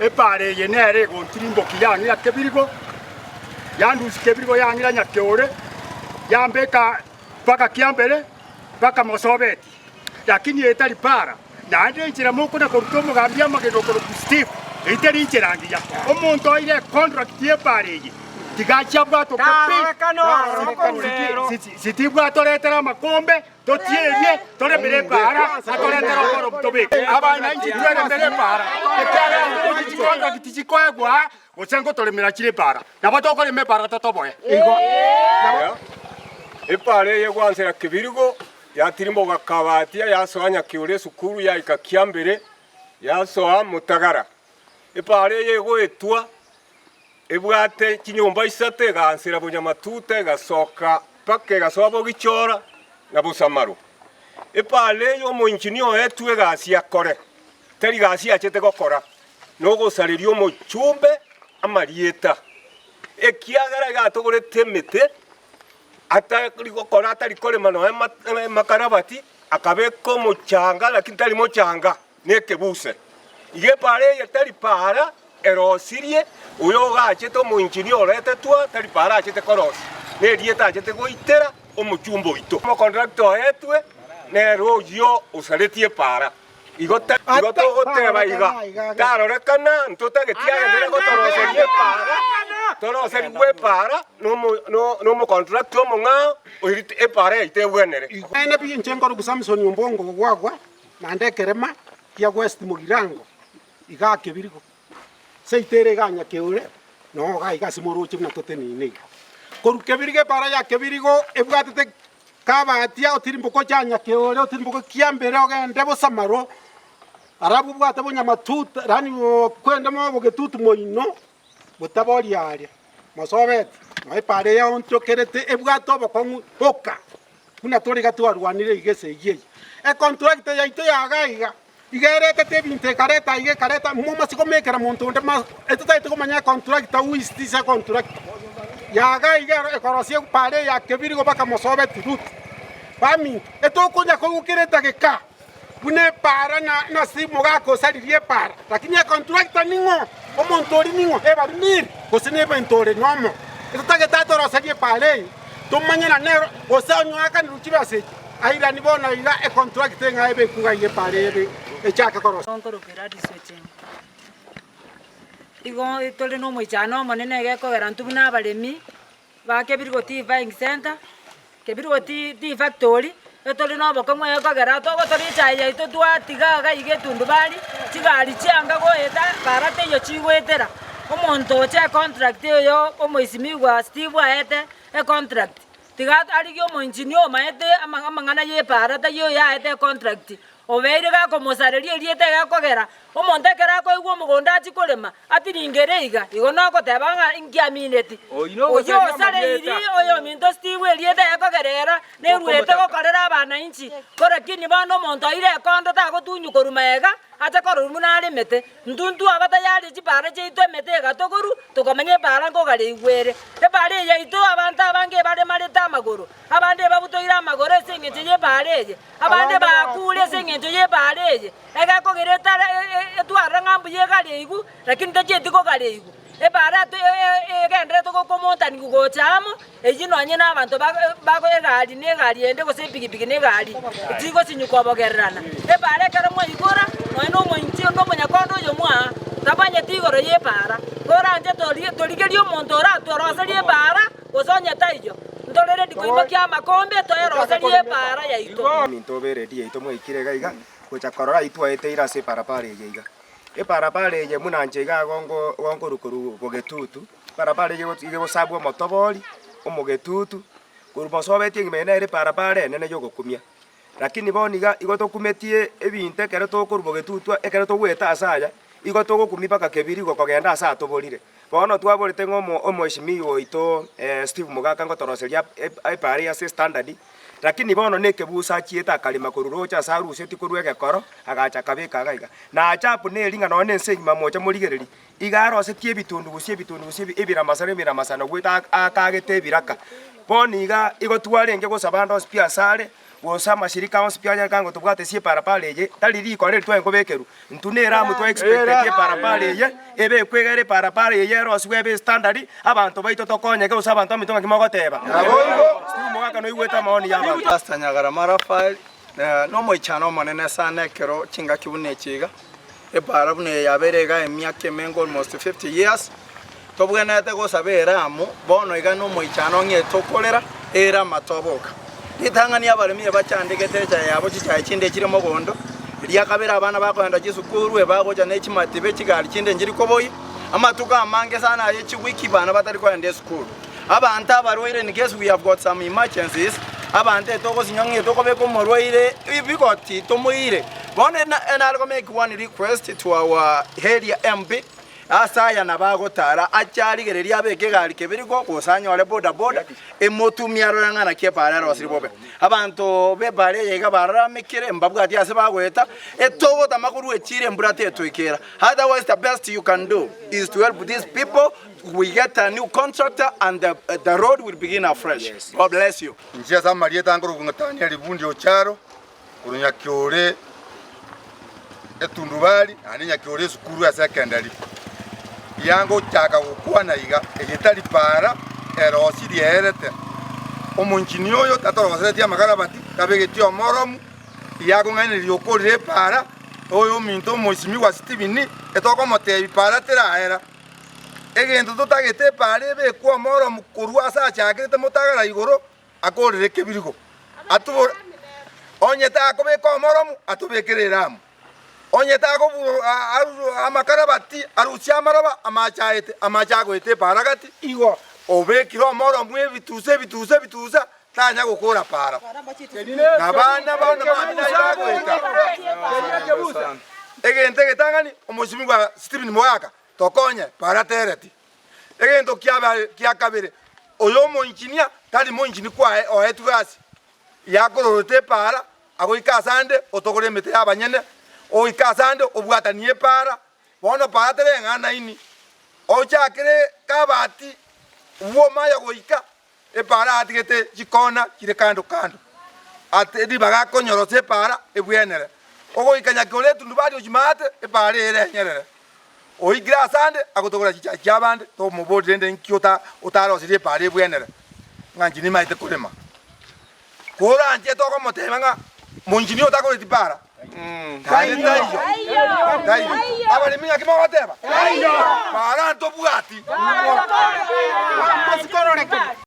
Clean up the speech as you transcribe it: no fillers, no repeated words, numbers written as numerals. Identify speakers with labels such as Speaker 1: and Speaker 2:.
Speaker 1: Epaara eye nere egontirimbokia yang'ira kebirigo, yandusia kebirigo yang'ira nyakeore, yambeka mpaka kiambere, mpaka mosobeti. Lakini eye tari paara, naende enchera mokona koruta omogambi amagena okorokwa Steve, eyio teri enchera engiya. Omonto oire econtract y'epaara eye, tiga achie abwatoke pi. Steve atoretere amakombe, Totierie, toremere epaara, na toretere oborobu tobeke abananchi tweremere epaara, ekiagera intwe chicontract tichikoegwa aa, gose ngotoremera chire epaara. Nabo tokorema epaara totoboe. Igo.
Speaker 2: Epaara eye egwansera kebirigo, yatirimboka Kabatia, yasoa Nyakiore esukuru, yaika Kiambere, yasoa Motagara. Epaara eye egoetwa Ebwate chinyomba isato egaansera bonyamatuta egasoka mpaka egasoa bogichora na bosamaro. Epaara eye omoinchinia oetwe egasi akore, tari gasi achete gokora, nogosareria omochumbe amarieta, ekiagera iga atogorete emete atari gokora atari korema nonya makarabati, akabeka omochanga lakini tari mochanga. Nekebuse. Iga epaara eye tari paara erosirie, oyo ogachete omoinchinia oretetwe tari paara achete korosia, nerieta achete goitera omochumba oito. Omokontrakta oetwe nere oyio osaretie epaara. Igo igo togoteba iga, tarorekana ntotageti agenderere gotoroseria epaara, toroserigwe epaara nomokontrakta omong'ao oria epaara yaito egwenere.
Speaker 3: Naende pi inche nkorokwa Samson Ombongo ogwagwa Naende ekerema kia West Mugirango igaa kebirigo, seito ere igaa Nyakeure, noo igaa iga ase moroche buna toteneine iga. Korwa kebirigo epara ya kebirigo ebwatete Kabatia otirimboke ocha Nyakeure otirimboke Kiambere ogende Bosamaro, alafu obwate Bonyamatuta yaani kwende mo Bogetutu moino botaboria aria Mosobeti, noo epara eye yaonchokerete ebwate obokong'u boka. Buna tore iga twarwanire iga esegi eye. Econtractor yaito ya iga iga, iga eretete ebinto ekareta iga ekareta, momasi komekera monto onde ma etotagete komanya econtractor who is this econtractor. Ya iga iga ero ekorosia epara eye ya Kebirigo mpaka Mosobeti route. Baminto, etokonya koigwa kera edageka buna epara na nase mogaka osaririe epara, lakini econtractor ning'o? Omonto oria ning'o? Ebari nere gose nebento ore nomo? Etotagete atoroserie epara eye. Tomanye na nero, gose onye oakanirwe chibesa echi, airanie bono iga econtract eng'ao ebekwe iga iga epara eye echake korosigwa.
Speaker 4: Nkorokwa Gladys Ochieng. Igo tore na omoichano omonene egekogera intwe buna abaremi ba Kebirigo Tea Buying Centre, Kebirigo Tea Tea Factory, etore na obokong'u egekogera togotora echae yaito twatiga iga iga etundubari, chigari chianga goeta bara teiyo chigoetera. Omonto oche econtract oyo omoisimigwa Steve aete econtract, tiga arigie omoengineer omaete amang'ana ya epara taiyo oyo aete econtract, obeire gakomosareria erieta egekogera, omonto ekero akoigwa omogondo achie korema, atiringere iga, igo nogoteba ng'a inki amineti. Oyio osareiri oyominto Steve erieta egekogera era, neruete gokorera abananchi, korakini bono omonto oire ekondo tagotunywa korwa magega, ache korora buna aremete. Intwe ntwaba tayari chipaara chiaito emete egatogoru, tokamanya epaara nkogareigwa ere. Epaara eye yaito abanto abange ebaremarete amagoro, abande ebabutoire amagoro ase engencho y'epaara eye, abande bakuure ase engencho y'epaara eye, egekogera etara etwarire ng'a mbuya egareigwe, lakini tachieti kogareigwa. Epaara egenderete gokomontanigwa gocha amo, eyio nonye na abanto bago egari na egari ende gose epigipigi na egari, tigosinywa kobogererana. Epaara ekero mwaigora, nonye na omoinchi onde omonyakondo oyomo aa, tamanyeti igoro y'epaara. Koranche torie torigerie omonto oratoroserie epaara, gose onye taiyo, ntore ready koimokia amakombe toeroserie epaara yaito.
Speaker 5: Ominto obe ready yaito mwaikire iga iga, gocha korora aywo twaeteire ase eparapara eye iga. Eparapara eye buna inche iga gongo gonkorwa korwa bogetutu, eparapara eye igo egosabwa omotobori, omogetutu, korwa mosobeti engima eye nere eparapara enene ya ogokumia. Lakini bono iga igo tokumetie ebinto ekero tokorwa bogetutu ekero togoeta ase aya, igo togokumia mpaka kebirigo kogenda ase atoborire. Bono twaborete ng'a omo omoheshimiwa oito Steve Mogaka ngotoroseria epara eye ase estandard, lakini bono na ekebusa achiete akarema korwa roche ase arusetie korwa egekoro, agacha akabeka iga iga. Na ajabu neri ng'a nonye na ense engima moche morigererie, iga arosetie ebitundu gose ebitundu gose ebiramasano ebiramasano goeta akagete ebiraka. Bono iga, igo twarenge gosaba ande onsi pi asare. Gose amashirika onsi pi anyare ng'a tobwate ase eparapara eye, tari rikora eri tware kobekerwa, intwe na eramu twa expecteti eparapara eye, ebekwe egere eparapara eye erosigwe ebe estandard, abanto baito tokonyeke gose abanto baminto ng'aki mogoteba? Steve Mogaka noigwete amaoni ya abanto.
Speaker 6: Pastor Nyagarama Raphael, nomoichano omonene sana ekero chingaki buna echi iga, Epaara buna eye yabeire iga emiaka emenge almost 50 years, tobwenerete gosaba eramu, bono iga nomoichano ng'e tokorera erama toboka. Ritang'ani abaremi ebachandegete echae yabo chichae chinde chire mogondo, eria kabere abana bakogenda chisukuru ebagocha ne chimatibe chigari chinde nchiri koboyia, amatuko amange sana aye chiwiki bana batari kogenda esukuru. Abanto abarwaire in case we have got some emergencies, abanto etogosinywa ng'a etokobeka omorwaire bigoti tomoire. Bono nare go make one request to our area MP, ase aya nabo agotara ache arigererie abeke egari kebiriko gose anyore boda boda emotumie arore ng'a naki epaara erosire bobe. Abanto b'epaara eye iga bararamekire mbabwati ase bagoeta, etogotama korwa echiro embura tetoikera. Otherwise the best you can do is to help these people We get a new contractor and the, the road will begin afresh. God bless you.
Speaker 7: Inche ase amarieta nkorokwa ng'a Danieli Bundi Ocharo, korwa Nyakiore etundubari, naende Nyakiore esukuru ase ekendari. Riria ngochaka gokwana iga, eye tari para erosirie eerete. Omonchini oyo tatoroseretie amakarabati, tabegeti omoromu, riria akong'ainereria okorire epara, oyo ominto omoisimigwa Stephen, etokomotebia para teraera. Egento totagete epaara ebekwe omoromu korwa ase achakerete motagara igoro, akoorere ekebirigo. Atubore, onye takobeka omoromu, atobekere eramu. Onye takoburu amakarabati, arusie amaroba, amache aete, amache agoeta epaara gati, igo obekire omoromu ebitusa ebitusa ebitusa, tanya gokora paara. Na abana bono mambia naye bagoeta. Egento egetang'ani, omosimigwa Stephen Mogaka, Tokonye baratereti. Egento kia kabere, oyo omoinchinia tari moinchini kwaye oetwe ase yakororete epaara, agoika asande otogore emete y'abanyene, oike asande obwatanie epaara, bono paara tereng'anaini, ochakere kabati bw'omaya goika epaara atigete chikona chire kando kando, ate ribaga akonyorosa epaara ebwenere. Ogoika nyakeore etundubari ochimate epaara ere enyerere. Oikire asande agotogora chichae chi'abande, tomoborie rende inki otarosirie epaara ebwenere, ng'a inche nimaete korema. Koranche tokomoteba ng'a moinchi nigo otakoreti paara, naende taiyo, taiyo. Abaremi ng'aki mogoteba? Paara ntobwati.